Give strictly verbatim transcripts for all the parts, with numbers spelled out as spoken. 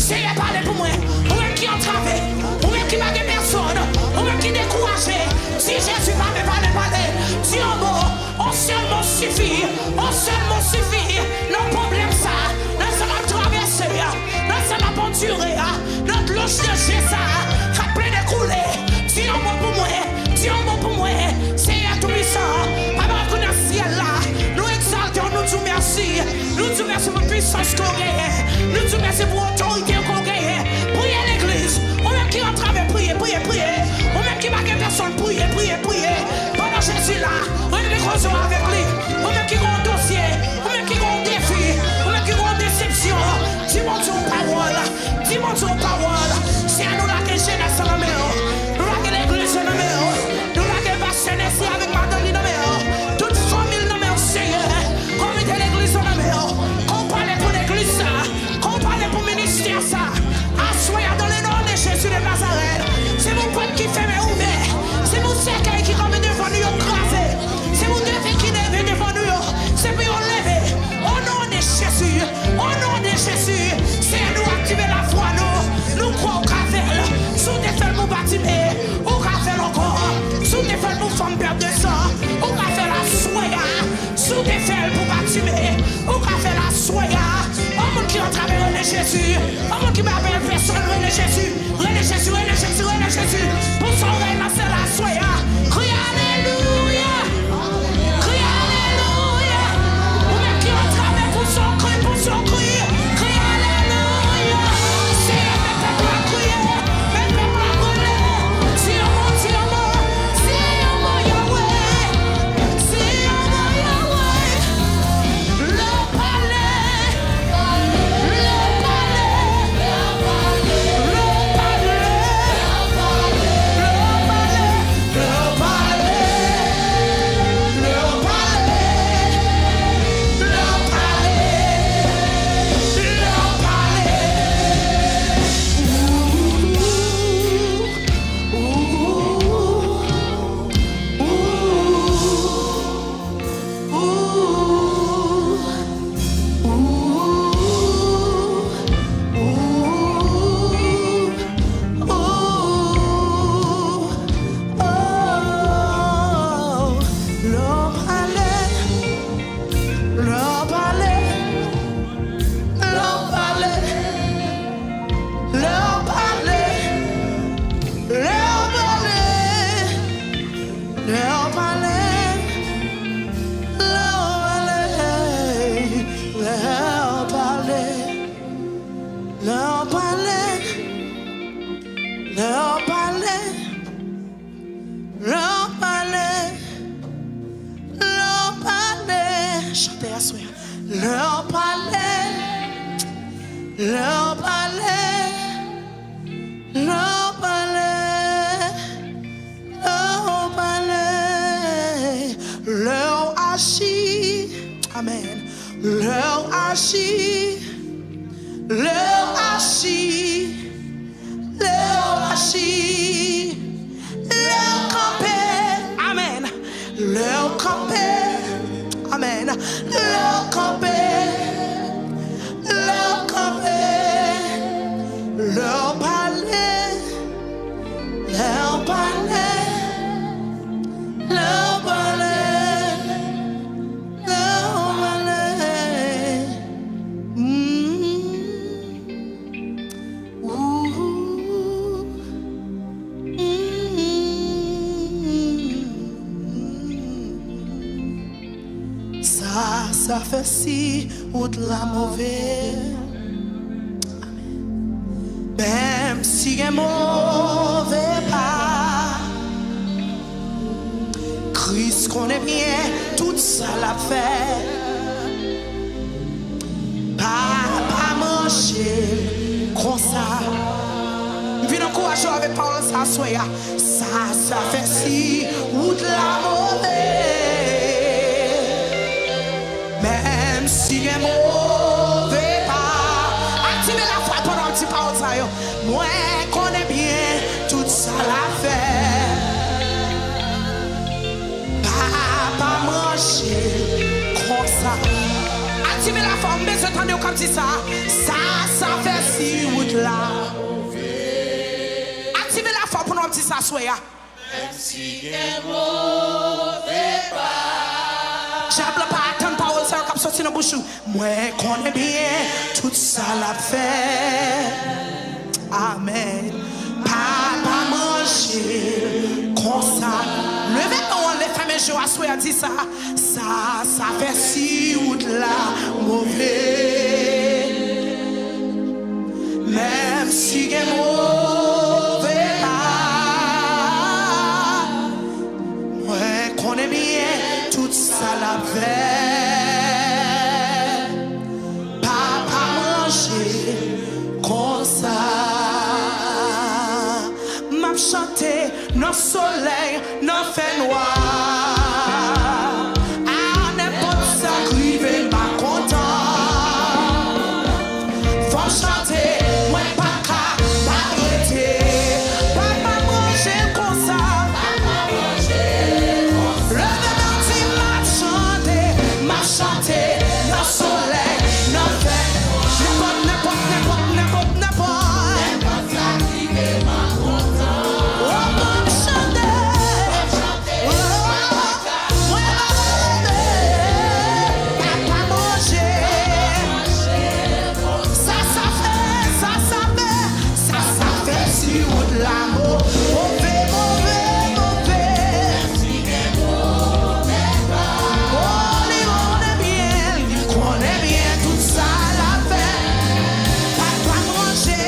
Seyè, pale pou mwen. Ou menm ki antrave, ou menm ki pa gen pèsòn, ou menm ki dekouraje, di Jezi, pale, pale, pale. Di yon mo, yon sèl mo sifi, yon sèl mo sifi. Nan pwoblèm sa, nan sa m ap travèse a, nan sa m ap andire a, nan dlo de je sa k ap plede koule. Di yon mo pou mwen, di yon mo pou mwen. Seyè Toupisan, Papa k nan syèl la, nou egzalte w, nou di w mèsi. Nou di w mèsi pou pwisans ke w genyen. Nou di w mèsi pou otorite ke w genyen. Priye legliz. Ou menm ki antrave, priye, priye, priye. Ou menm ki pa gen pèsòn, priye, priye, priye. Pandan Jezi la, rete koze w avèk li. Ou menm ki gen yon dosye, ou menm ki gen yon defi, ou menm ki gen yon desepsyon, di Bondye yon pawòl. Di Bondye yon pawòl. Seyè, nou lage jenès lan nan men w. Nou lage legliz lan nan men w. Nou lage pastè Nesli avèk madanm li nan men w. Tout fanmi l nan men w, Seyè. Komite legliz lan nan men w. Kon pale pou legliz sa. Kon pale pou ministè sa. Aswè a, dans le nom de Jésus de Nazareth. Se pou pòt ki fèmen ouvè. Se pou sèkèy ki kanpe devan nou yo kraze. Se pou defi ki leve devan nou yo. Se pou yo leve. O non de Jezi. O non de Jezi. Seyè, nou aktive lafwa nou. Nou kwè ou ka fè l. Si w te fè l pou Batime, ou ka fè l ankò. Si w te fè l pou fanm pèp de san, ou ka fè l aswè a. Si w te fè l pou Batime, ou ka fè l aswè a. Yon moun ki antrave, rele Jezi. Yon moun ki pa gen pèsòn, rele Jezi. Rele Jezi, rele Jezi, rele Jezi. Pou sa w rele nan syèl la aswè a. Kriye alelouya. Kriye alelouya. Ou menm ki antrave, pouse yon kri, pouse yon kri. Kriye alelouya. Seyè, fè pèp la kriye. Fè pèp la kriye. Di yon mo, di yon mo. Di yon mo, Yahweh. Di yon mo, Yahweh. Lè w pale, lè w pale, lè w pale, lè w pale, lè w pale, lè w pale, lè w pale, lè w pale. Ooh, ooh, ooh. Lè w pale, lè w pale, lè w pale, lè w pale, lè w pale. Lè w pale, lè w pale, lè w pale, lè w pale, lè w pale, lè w pale, lè w pale. Chante aswè a. Lè w pale, lè w pale, lè w pale. Lè w pale, lè w aji. Amèn. Lè w aji, lè w aji, lè w aji, lè w kanpe. Amèn. Lè w kanpe. Amèn. Lè w kanpe. Lè w kanpe. Lè w pale. Lè w pale, lè w pale, lè w pale. Mm. Ooh. Mm. Sa, sa fè si wout la move. Menm si gen move pa, Kris konnen byen tout sa l ap fè. Pa, pa manje konsa. M vin ankouraje w avèk pawòl sa aswè a. Sa, sa fè si wout la move. Menm si gen move pa. Aktive lafwa pandan w di pawòl sa yo. Mwen konnen byen tout sa l ap fè. Pa, pa manje konsa. Aktive lafwa, m bezwen tande w k ap di sa. Sa, Sa fè si wout la. Aktive lafwa pou nou ap di sa aswè a. Menm si gen move pa. Dyab la pa atann pawòl sa yo k ap soti nan bouch ou. Mwen konnen byen tout sa l ap fè. Amèn. Papa m ranje l konsa. Leve men w anlè, fèmen je w aswè a, di sa. Sa, sa fè si wout la move. Menm si gen move pa, mwen konnen byen tout sa l ap fè. Papa m ranje konsa. M ap chante nan solèy, nan fènwa. A nenpòt sa k rive, m ap kontan. Fò m chante, mwen pa ka pa rete. Papa m ranje l konsa. Leve men w di m ap chante, m ap chante nan solèy, nan fè. Nenpòt, nenpòt, nenpòt, nenpòt, nenpòt. Oh, m ap chante. Oh, mwen pa ka rete. Papa m ranje. Sa, sa fè, sa, sa fè, sa, sa fè si wout la mo-, move, move, move. Oh, li konnen byen, li konnen byen tout sa l ap fè. Papa m ranje.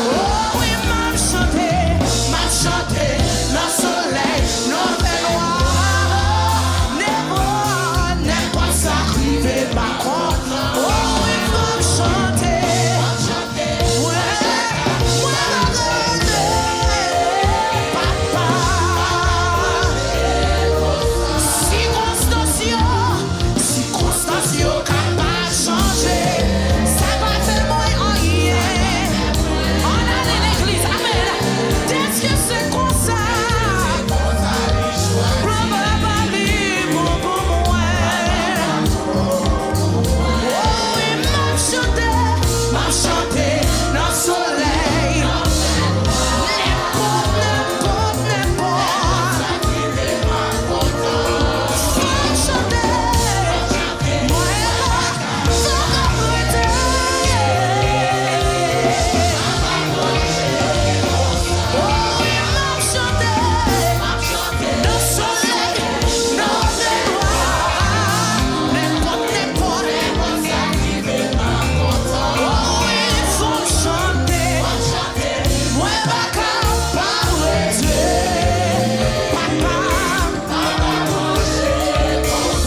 Oh, wi, m ap chante, m ap chante nan solèy, nan fènwa. Nenpòt, nenpòt sa k rive, m ap kontan. Oh, wi, m ap chante. Mwen, mwen pa rete, papa. Sikonstans yo, sikonstans yo ka pa chanje. Sa pa fè mwen anyen. Ann ale legliz. Amèn. Dèske se konsa. Papa li bon pou mwen. Oh, wi, m ap chante, m ap chante nan solèy. Nenpòt, nenpòt, nenpòt. Fò m chante. Mwen, fò m rete. Oh, wi, m ap chante. Nan solèy, nan fènwa, nenpòt, nenpòt. Oh, wi, fò m chante. Mwen pa ka pa rete. Papa,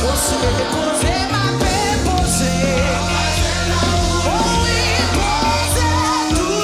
poze, poze, m ape poze. Oh, wi, poze tou.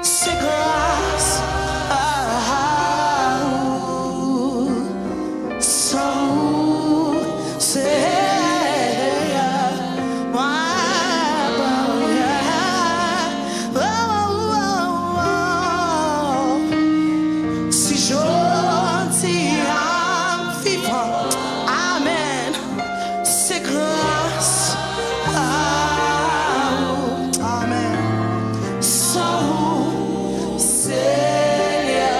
Se gras a ou, san ou, Seyè, mwen pa anyen. Oh, oh, oh, oh. Si jodi a m vivan, amèn. Se gras a ou. Amèn. San ou, Senyè,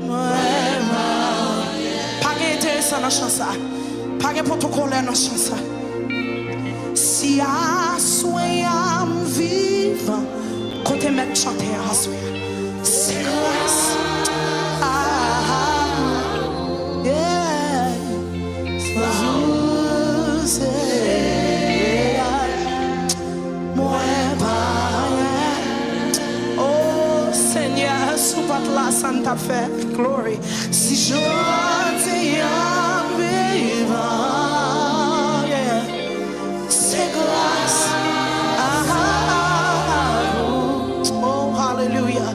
mwen pa anyen. Pa gen enteresan nan chan sa. Pa gen pwotokolè nan chan sa. Si aswè a m vivan, kote mèt chante a aswè a? Se gras a ou, yeah. San ou, Seyè, mwen pa anyen. Oh, Senyè, si w pa t la, sa n t ap fè? Glory. Si jodi a m vivan, yeah. Se gras a ou. Oh, hallelujah.